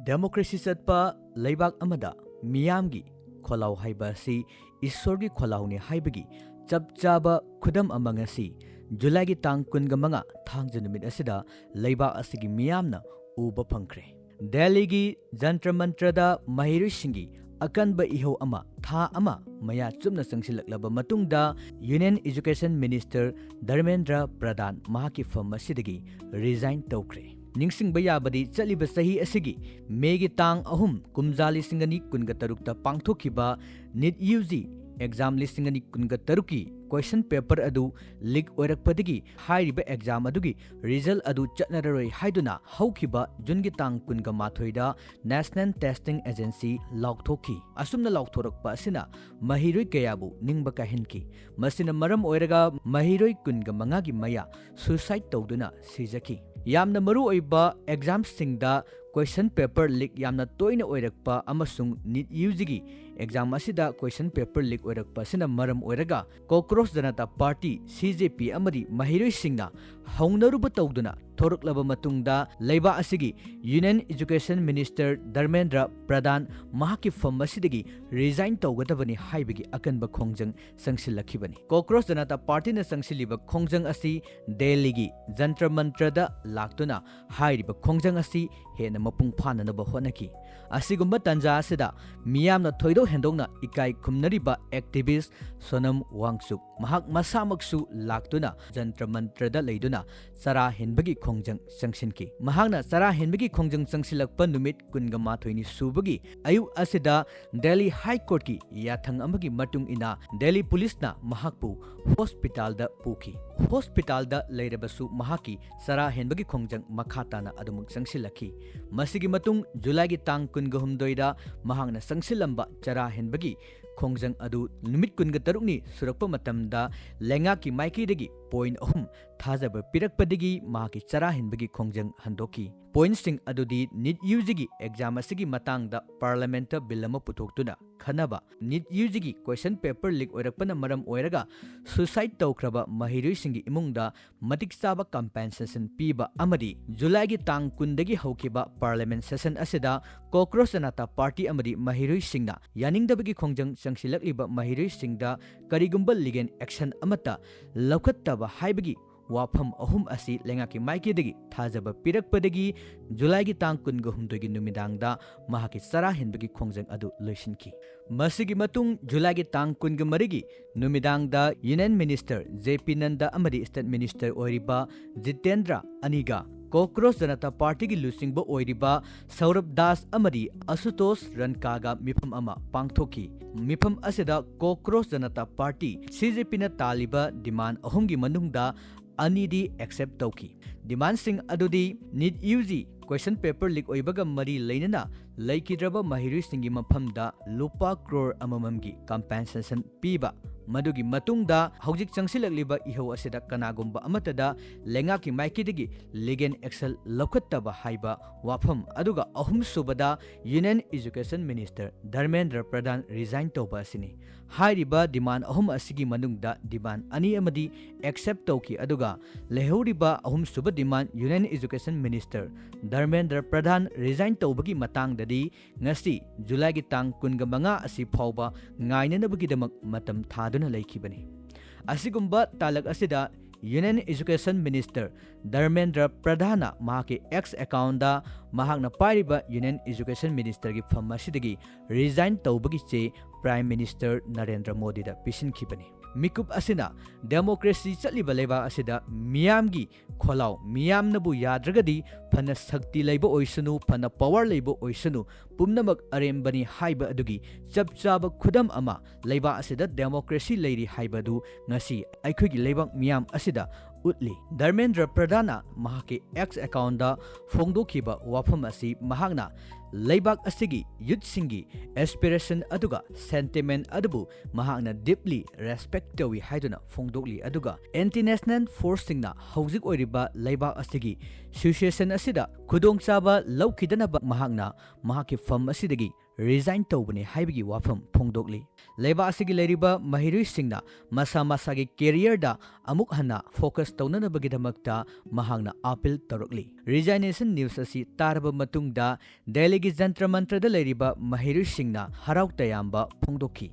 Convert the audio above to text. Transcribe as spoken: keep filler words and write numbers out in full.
Democracy ꯆꯠꯄ ꯂꯩꯕꯥꯛ ꯑꯃꯗ ꯃꯤꯌꯥꯝꯒꯤ ꯈꯣꯜꯂꯥꯎ ꯍꯥꯏꯕ ꯑꯁꯤ ꯏꯁꯣꯔꯒꯤ ꯈꯣꯜꯂꯥꯎꯅꯤ ꯍꯥꯏꯕꯒꯤ ꯆꯞ ꯆꯥꯕ ꯈꯨꯗꯝ ꯑꯃ ꯉꯁꯤ ꯖꯨꯂꯥꯏꯒꯤ ꯇꯥꯡ ꯀꯨꯟꯒ ꯃꯉꯥ ꯊꯥꯡꯖ ꯅꯨꯃꯤꯠ ꯑꯁꯤꯗ ꯂꯩꯕꯥꯛ ꯑꯁꯤꯒꯤ ꯃꯤꯌꯥꯝꯅ ꯎꯕ ꯐꯪꯈ꯭ꯔꯦ꯫ ꯗꯦꯜꯂꯤꯒꯤ ꯖꯟꯇ꯭ꯔ ꯃꯟꯇ꯭ꯔꯗ ꯃꯍꯩꯔꯣꯏꯁꯤꯡꯒꯤ ꯑꯀꯟꯕ ꯏꯍꯧ ꯑꯃ ꯊꯥ ꯑꯃ ꯃꯌꯥ ꯆꯨꯞꯅ ꯆꯪꯁꯤꯜꯂꯛꯂꯕ ꯃꯇꯨꯡꯗ Union Education Minister ꯙꯔꯃꯦꯟꯗ꯭ꯔ ꯄ꯭ꯔꯙꯥꯟ ꯃꯍꯥꯛꯀꯤ ꯐꯝ ꯑꯁꯤꯗꯒꯤ resign ꯇꯧꯈ꯭ꯔꯦ꯫ ꯅꯤꯡꯁꯤꯡꯕ ꯌꯥꯕꯗꯤ ꯆꯠꯂꯤꯕ ꯆꯍꯤ ꯑꯁꯤꯒꯤ ꯃꯦꯒꯤ ꯇꯥꯡ ꯑꯍꯨꯝ, ꯀꯨꯝꯖꯥ ꯂꯤꯁꯤꯡ ꯑꯅꯤ ꯀꯨꯟꯒ ꯇꯔꯨꯛꯇ ꯄꯥꯡꯊꯣꯛꯈꯤꯕ NEET UG exam ꯂꯤꯁꯤꯡ ꯑꯅꯤ ꯀꯨꯟꯒ ꯇꯔꯨꯛꯀꯤ question paper ꯑꯗꯨ leak ꯑꯣꯏꯔꯛꯄꯗꯒꯤ ꯍꯥꯏꯔꯤꯕ exam ꯑꯗꯨꯒꯤ result ꯑꯗꯨ ꯆꯠꯅꯔꯔꯣꯏ ꯍꯥꯏꯗꯨꯅ ꯍꯧꯈꯤꯕ ꯖꯨꯟꯒꯤ ꯇꯥꯡ ꯀꯨꯟꯒ ꯃꯥꯊꯣꯏꯗ National Testing Agency ꯂꯥꯎꯊꯣꯛꯈꯤ꯫ ꯑꯁꯨꯝꯅ ꯂꯥꯎꯊꯣꯔꯛꯄ ꯑꯁꯤꯅ ꯃꯍꯩꯔꯣꯏ ꯀꯌꯥꯕꯨ ꯅꯤꯡꯕ ꯀꯥꯏꯍꯟꯈꯤ꯫ ꯃꯁꯤꯅ ꯃꯔꯝ ꯑꯣꯏꯔꯒ ꯃꯍꯩꯔꯣꯏ ꯀꯨꯟꯒ ꯃꯉꯥꯒꯤ ꯃꯌꯥ suicide ꯇꯧꯗꯨꯅ ꯁꯤꯖꯈꯤ꯫ ꯌꯥꯝꯅ ꯃꯔꯨꯑꯣꯏꯕ examꯁꯤꯡꯗ question paper leak ꯌꯥꯝꯅ ꯇꯣꯏꯅ ꯑꯣꯏꯔꯛꯄ ꯑꯃꯁꯨꯡ NEET UGꯒꯤ exam ꯑꯁꯤꯗ question paper leak ꯑꯣꯏꯔꯛꯄ ꯑꯁꯤꯅ ꯃꯔꯝ ꯑꯣꯏꯔꯒ Cockroach Janata Party, CJP, ꯑꯃꯗꯤ ꯃꯍꯩꯔꯣꯏꯁꯤꯡꯅ ꯍꯧꯅꯔꯨꯕ ꯇꯧꯗꯨꯅ ꯊꯣꯔꯛꯂꯕ ꯃꯇꯨꯡꯗ ꯂꯩꯕꯥꯛ ꯑꯁꯤꯒꯤ Union Education Minister ꯙꯔꯃꯦꯟꯗ꯭ꯔ ꯄ꯭ꯔꯙꯥꯟ ꯃꯍꯥꯛꯀꯤ ꯐꯝ ꯑꯁꯤꯗꯒꯤ resign ꯇꯧꯒꯗꯕꯅꯤ ꯍꯥꯏꯕꯒꯤ ꯑꯀꯟꯕ ꯈꯣꯡꯖꯪ ꯆꯪꯁꯤꯜꯂꯛꯈꯤꯕꯅꯤ꯫ Cockroach Janata Partyꯅ ꯆꯪꯁꯤꯜꯂꯤꯕ ꯈꯣꯡꯖꯪ ꯑꯁꯤ ꯗꯦꯜꯂꯤꯒꯤ ꯖꯟꯇ꯭ꯔ ꯃꯟꯇ꯭ꯔꯗ ꯂꯥꯛꯇꯨꯅ ꯍꯥꯏꯔꯤꯕ ꯈꯣꯡꯖꯪ ꯑꯁꯤ ꯍꯦꯟꯅ ꯃꯄꯨꯡ ꯐꯥꯅꯅꯕ ꯍꯣꯠꯅꯈꯤ꯫ ꯑꯁꯤꯒꯨꯝꯕ ꯇꯥꯟꯖꯥ ꯑꯁꯤꯗ ꯃꯤꯌꯥꯝꯅ ꯊꯣꯏꯗꯣꯛ ꯍꯦꯟꯗꯣꯛꯅ ꯏꯀꯥꯏ ꯈꯨꯝꯅꯔꯤꯕ activist ꯁꯣꯅꯝ ꯋꯥꯡꯆꯨꯛ ꯃꯍꯥꯛ ꯃꯁꯥꯃꯛꯁꯨ ꯂꯥꯛꯇꯨꯅ ꯖꯟꯇ꯭ꯔ ꯃꯟꯇ꯭ꯔꯗ ꯂꯩꯗꯨꯅ ꯆꯔꯥ ꯍꯦꯟꯕꯒꯤ ꯈꯣꯡꯖꯪ ꯆꯪꯁꯤꯟꯈꯤ꯫ ꯃꯍꯥꯛꯅ ꯆꯔꯥ ꯍꯦꯟꯕꯒꯤ ꯈꯣꯡꯖꯪ ꯆꯪꯁꯤꯜꯂꯛꯄ ꯅꯨꯃꯤꯠ ꯀꯨꯟꯒ ꯃꯥꯊꯣꯏꯅꯤ ꯁꯨꯕꯒꯤ ꯑꯌꯨꯛ ꯑꯁꯤꯗ ꯗꯦꯜꯂꯤ ꯍꯥꯏ ꯀꯣꯔꯠꯀꯤ ꯌꯥꯊꯪ ꯑꯃꯒꯤ ꯃꯇꯨꯡ ꯏꯟꯅ ꯗꯦꯜꯂꯤ ꯄꯨꯂꯤꯁꯅ ꯃꯍꯥꯛꯄꯨ ꯍꯣꯁꯄꯤꯇꯥꯜꯗ ꯄꯨꯈꯤ꯫ ꯍꯣꯁꯄꯤꯇꯥꯜꯗ ꯂꯩꯔꯕꯁꯨ ꯃꯍꯥꯛꯀꯤ ꯆꯔꯥ ꯍꯦꯟꯕꯒꯤ ꯈꯣꯡꯖꯪ ꯃꯈꯥ ꯇꯥꯅ ꯑꯗꯨꯃꯛ ꯆꯪꯁꯤꯜꯂꯛꯈꯤ꯫ ꯃꯁꯤꯒꯤ ꯃꯇꯨꯡ ꯖꯨꯂꯥꯏꯒꯤ ꯇꯥꯡ ꯀꯨꯟꯒ ꯍꯨꯝꯗꯣꯏꯗ ꯃꯍꯥꯛꯅ ꯆꯪꯁꯤꯜꯂꯝꯕ ꯆꯔꯥ ꯍꯦꯟꯕꯒꯤ ꯈꯣꯡꯖꯪ ꯑꯗꯨ ꯅꯨꯃꯤꯠ ꯀꯨꯟꯒ ꯇꯔꯨꯛꯅꯤ ꯁꯨꯔꯛꯄ ꯃꯇꯝꯗ ꯂꯩꯉꯥꯛꯀꯤ ꯃꯥꯏꯀꯩꯗꯒꯤ point ꯑꯍꯨꯝ ꯊꯥꯖꯕ ꯄꯤꯔꯛꯄꯗꯒꯤ ꯃꯍꯥꯛꯀꯤ ꯆꯔꯥ ꯍꯦꯟꯕꯒꯤ ꯈꯣꯡꯖꯪ ꯍꯟꯗꯣꯛꯈꯤ꯫ ꯄꯣꯏꯟꯠꯁꯤꯡ ꯑꯗꯨꯗꯤ NEET UGꯒꯤ ꯑꯦꯛꯖꯥꯝ ꯑꯁꯤꯒꯤ ꯃꯇꯥꯡꯗ ꯄꯥꯔꯂꯤꯌꯥꯃꯦꯟꯠꯇ ꯕꯤꯜ ꯑꯃ ꯄꯨꯊꯣꯛꯇꯨꯅ ꯈꯟꯅꯕ, NEET UGꯒꯤ ꯀ꯭ꯋꯦꯁꯟ ꯄꯦꯄꯔ ꯂꯤꯛ ꯑꯣꯏꯔꯛꯄꯅ ꯃꯔꯝ ꯑꯣꯏꯔꯒ ꯁꯨꯏꯁꯥꯏꯗ ꯇꯧꯈ꯭ꯔꯕ ꯃꯍꯩꯔꯣꯏꯁꯤꯡꯒꯤ ꯏꯃꯨꯡꯗ ꯃꯇꯤꯛ ꯆꯥꯕ ꯀꯝꯄꯦꯟꯁꯦꯁꯟ ꯄꯤꯕ ꯑꯃꯗꯤ ꯖꯨꯂꯥꯏꯒꯤ ꯇꯥꯡ ꯀꯨꯟꯗꯒꯤ ꯍꯧꯈꯤꯕ ꯄꯥꯔꯂꯤꯌꯥꯃꯦꯟꯠ ꯁꯦꯁꯟ ꯑꯁꯤꯗ ꯀꯣꯀ꯭ꯔꯣꯆ ꯖꯅꯇꯥ ꯄꯥꯔꯇꯤ ꯑꯃꯗꯤ ꯃꯍꯩꯔꯣꯏꯁꯤꯡꯅ ꯌꯥꯅꯤꯡꯗꯕꯒꯤ ꯈꯣꯡꯖꯪ ꯆꯪꯁꯤꯜꯂꯛꯂꯤꯕ ꯃꯍꯩꯔꯣꯏꯁꯤꯡꯗ ꯀꯔꯤꯒꯨꯝꯕ ꯂꯤꯒꯦꯜ ꯑꯦꯛꯁꯟ ꯑꯃꯠꯇ ꯂꯧꯈꯠꯇꯕ ꯍꯥꯏꯕꯒꯤ ꯋꯥꯐꯝ ꯑꯍꯨꯝ ꯑꯁꯤ ꯂꯩꯉꯥꯛꯀꯤ ꯃꯥꯏꯀꯩꯗꯒꯤ ꯊꯥꯖꯕ ꯄꯤꯔꯛꯄꯗꯒꯤ ꯖꯨꯂꯥꯏꯒꯤ ꯇꯥꯡ ꯀꯨꯟꯒ ꯍꯨꯝꯗꯣꯏꯒꯤ ꯅꯨꯃꯤꯗꯥꯡꯗ ꯃꯍꯥꯛꯀꯤ ꯆꯔꯥ ꯍꯦꯟꯕꯒꯤ ꯈꯣꯡꯖꯪ ꯑꯗꯨ ꯂꯣꯏꯁꯤꯟꯈꯤ꯫ ꯃꯁꯤꯒꯤ ꯃꯇꯨꯡ ꯖꯨꯂꯥꯏꯒꯤ ꯇꯥꯡ ꯀꯨꯟꯒ ꯃꯔꯤꯒꯤ ꯅꯨꯃꯤꯗꯥꯡꯗ ꯌꯨꯅꯤꯌꯟ ꯃꯤꯅꯤꯁꯇꯔ ꯖꯦ ꯄꯤ ꯅꯟꯗ ꯑꯃꯗꯤ ꯁ꯭ꯇꯦꯠ ꯃꯤꯅꯤꯁꯇꯔ ꯑꯣꯏꯔꯤꯕ ꯖꯤꯇꯦꯟꯗ꯭ꯔ ꯑꯅꯤꯒ ꯀꯣꯀ꯭ꯔꯣꯆ ꯖꯅꯇꯥ ꯄꯥꯔꯇꯤꯒꯤ ꯂꯨꯆꯤꯡꯕ ꯑꯣꯏꯔꯤꯕ ꯁꯧꯔꯚ ꯗꯥꯁ ꯑꯃꯗꯤ ꯑꯁꯨꯇꯣꯁ ꯔꯟꯀꯥꯒ ꯃꯤꯐꯝ ꯑꯃ ꯄꯥꯡꯊꯣꯛꯈꯤ꯫ ꯃꯤꯐꯝ ꯑꯁꯤꯗ ꯀꯣꯀ꯭ꯔꯣꯆ ꯖꯅꯇꯥ ꯄꯥꯔꯇꯤ, ꯁꯤ ꯖꯦ ꯄꯤꯅ ꯇꯥꯜꯂꯤꯕ ꯗꯤꯃꯥꯟ ꯑꯍꯨꯝꯒꯤ ꯃꯅꯨꯡꯗ ꯑꯅꯤꯗꯤ ꯑꯦꯛꯁꯦꯞ ꯇꯧꯈꯤ꯫ ꯗꯤꯃꯥꯟꯁꯤꯡ ꯑꯗꯨꯗꯤ NEET UG ꯀ꯭ꯋꯦꯁꯟ ꯄꯦꯄꯔ ꯂꯤꯛ ꯑꯣꯏꯕꯒ ꯃꯔꯤ ꯂꯩꯅꯅ ꯂꯩꯈꯤꯗ꯭ꯔꯕ ꯃꯍꯩꯔꯣꯏꯁꯤꯡꯒꯤ ꯃꯐꯝꯗ ꯂꯨꯄꯥ ꯀ꯭ꯔꯣꯔ ꯑꯃꯃꯝꯒꯤ ꯀꯝꯄꯦꯟꯁꯦꯁꯟ ꯄꯤꯕ, ꯃꯗꯨꯒꯤ ꯃꯇꯨꯡꯗ ꯍꯧꯖꯤꯛ ꯆꯪꯁꯤꯜꯂꯛꯂꯤꯕ ꯏꯍꯧ ꯑꯁꯤꯗ ꯀꯅꯥꯒꯨꯝꯕ ꯑꯃꯠꯇꯗ ꯂꯩꯉꯥꯛꯀꯤ ꯃꯥꯏꯀꯩꯗꯒꯤ ꯂꯤꯒꯦꯜ ꯑꯦꯛꯁꯟ ꯂꯧꯈꯠꯇꯕ ꯍꯥꯏꯕ ꯋꯥꯐꯝ, ꯑꯗꯨꯒ ꯑꯍꯨꯝꯁꯨꯕꯗ ꯌꯨꯅꯤꯌꯟ ꯑꯦꯖꯨꯀꯦꯁꯟ ꯃꯤꯅꯤꯁꯇꯔ ꯙꯔꯃꯦꯟꯗ꯭ꯔ ꯄ꯭ꯔꯙꯥꯟ ꯔꯤꯖꯥꯏꯟ ꯇꯧꯕ ꯑꯁꯤꯅꯤ꯫ ꯍꯥꯏꯔꯤꯕ ꯗꯤꯃꯥꯟ ꯑꯍꯨꯝ ꯑꯁꯤꯒꯤ ꯃꯅꯨꯡꯗ ꯗꯤꯃꯥꯟ ꯑꯅꯤ ꯑꯃꯗꯤ ꯑꯦꯛꯁꯦꯞ ꯇꯧꯈꯤ, ꯑꯗꯨꯒ ꯂꯩꯍꯧꯔꯤꯕ ꯑꯍꯨꯝꯁꯨꯕ ꯗꯤꯃꯥꯟ ꯌꯨꯅꯤꯌꯟ ꯑꯦꯖꯨꯀꯦꯁꯟ ꯃꯤꯅꯤꯁꯇꯔ ꯙꯔꯃꯦꯟꯗ꯭ꯔ ꯄ꯭ꯔꯙꯥꯟ ꯔꯤꯖꯥꯏꯟ ꯇꯧꯕꯒꯤ ꯃꯇꯥꯡꯗꯗꯤ ꯉꯁꯤ ꯖꯨꯂꯥꯏꯒꯤ ꯇꯥꯡ ꯀꯨꯟꯒ ꯃꯉꯥ ꯑꯁꯤ ꯐꯥꯎꯕ ꯉꯥꯏꯅꯅꯕꯒꯤꯗꯃꯛ ꯃꯇꯝ ꯊꯥꯗꯨꯅ ꯂꯩꯈꯤꯕꯅꯤ꯫ ꯑꯁꯤꯒꯨꯝꯕ ꯇꯥꯂꯛ ꯑꯁꯤꯗ ꯌꯨꯅꯤꯌꯟ ꯑꯦꯖꯨꯀꯦꯁꯟ ꯃꯤꯅꯤꯁꯇꯔ ꯙꯔꯃꯦꯟꯗ꯭ꯔ ꯄ꯭ꯔꯙꯥꯟꯅ ꯃꯍꯥꯛꯀꯤ ꯑꯦꯛꯁ ꯑꯦꯀꯥꯎꯟꯗ ꯃꯍꯥꯛꯅ ꯄꯥꯏꯔꯤꯕ ꯌꯨꯅꯤꯌꯟ ꯑꯦꯖꯨꯀꯦꯁꯟ ꯃꯤꯅꯤꯁꯇꯔꯒꯤ ꯐꯝ ꯑꯁꯤꯗꯒꯤ ꯔꯤꯖꯥꯏꯟ ꯇꯧꯕꯒꯤ ꯆꯦ ꯄ꯭ꯔꯥꯏꯝ ꯃꯤꯅꯤꯁꯇꯔ ꯅꯔꯦꯟꯗ꯭ꯔ ꯃꯣꯗꯤꯗ ꯄꯤꯁꯤꯟꯈꯤꯕꯅꯤ꯫ ꯃꯤꯀꯨꯞ ꯑꯁꯤꯅ ꯗꯦꯃꯣꯀ꯭ꯔꯦꯁꯤ ꯆꯠꯂꯤꯕ ꯂꯩꯕꯥꯛ ꯑꯁꯤꯗ ꯃꯤꯌꯥꯝꯒꯤ ꯈꯣꯜꯂꯥꯎ, ꯃꯤꯌꯥꯝꯅꯕꯨ ꯌꯥꯗ꯭ꯔꯒꯗꯤ ꯐꯅ ꯁꯛꯇꯤ ꯂꯩꯕ ꯑꯣꯏꯁꯅꯨ, ꯐꯅ ꯄꯋꯥꯔ ꯂꯩꯕ ꯑꯣꯏꯁꯅꯨ, ꯄꯨꯝꯅꯃꯛ ꯑꯔꯦꯝꯕꯅꯤ ꯍꯥꯏꯕ ꯑꯗꯨꯒꯤ ꯆꯞ ꯆꯥꯕ ꯈꯨꯗꯝ ꯑꯃ ꯂꯩꯕꯥꯛ ꯑꯁꯤꯗ ꯗꯦꯃꯣꯀ꯭ꯔꯦꯁꯤ ꯂꯩꯔꯤ ꯍꯥꯏꯕ ꯑꯗꯨ ꯉꯁꯤ ꯑꯩꯈꯣꯏꯒꯤ ꯂꯩꯕꯥꯛ ꯃꯤꯌꯥꯝ ꯑꯁꯤꯗ ꯎꯠꯂꯤ꯫ ꯙꯔꯃꯦꯟꯗ꯭ꯔ ꯄ꯭ꯔꯙꯥꯟꯅ ꯃꯍꯥꯛꯀꯤ X accountꯗ ꯐꯣꯡꯗꯣꯛꯈꯤꯕ ꯋꯥꯐꯝ ꯑꯁꯤ ꯃꯍꯥꯛꯅ ꯂꯩꯕꯥꯛ ꯑꯁꯤꯒꯤ youthꯁꯤꯡꯒꯤ aspiration ꯑꯗꯨꯒ sentiment ꯑꯗꯨꯕꯨ ꯃꯍꯥꯛꯅ deeply respect ꯇꯧꯏ ꯍꯥꯏꯗꯨꯅ ꯐꯣꯡꯗꯣꯛꯂꯤ꯫ ꯑꯗꯨꯒ anti national forceꯁꯤꯡꯅ ꯍꯧꯖꯤꯛ ꯑꯣꯏꯔꯤꯕ ꯂꯩꯕꯥꯛ ꯑꯁꯤꯒꯤ situation ꯑꯁꯤꯗ ꯈꯨꯗꯣꯡꯆꯥꯕ ꯂꯧꯈꯤꯗꯅꯕ ꯃꯍꯥꯛꯅ ꯃꯍꯥꯛꯀꯤ ꯐꯝ ꯑꯁꯤꯗꯒꯤ resign ꯇꯧꯕꯅꯤ ꯍꯥꯏꯕꯒꯤ ꯋꯥꯐꯝ ꯐꯣꯡꯗꯣꯛꯂꯤ꯫ ꯂꯩꯕꯥꯛ ꯑꯁꯤꯒꯤ ꯂꯩꯔꯤꯕ ꯃꯍꯩꯔꯣꯏꯁꯤꯡꯅ ꯃꯁꯥ ꯃꯁꯥꯒꯤ careerꯗ ꯑꯃꯨꯛ ꯍꯟꯅ focus ꯇꯧꯅꯅꯕꯒꯤꯗꯃꯛꯇ ꯃꯍꯥꯛꯅ appeal ꯇꯧꯔꯛꯂꯤ꯫ Resignation news ꯑꯁꯤ ꯇꯥꯔꯕ ꯃꯇꯨꯡꯗ ꯗꯦꯜꯂꯤꯒꯤ ꯖꯟꯇ꯭ꯔ ꯃꯟꯇ꯭ꯔꯗ ꯂꯩꯔꯤꯕ ꯃꯍꯩꯔꯣꯏꯁꯤꯡꯅ ꯍꯔꯥꯎ ꯇꯌꯥꯝꯕ ꯐꯣꯡꯗꯣꯛꯈꯤ꯫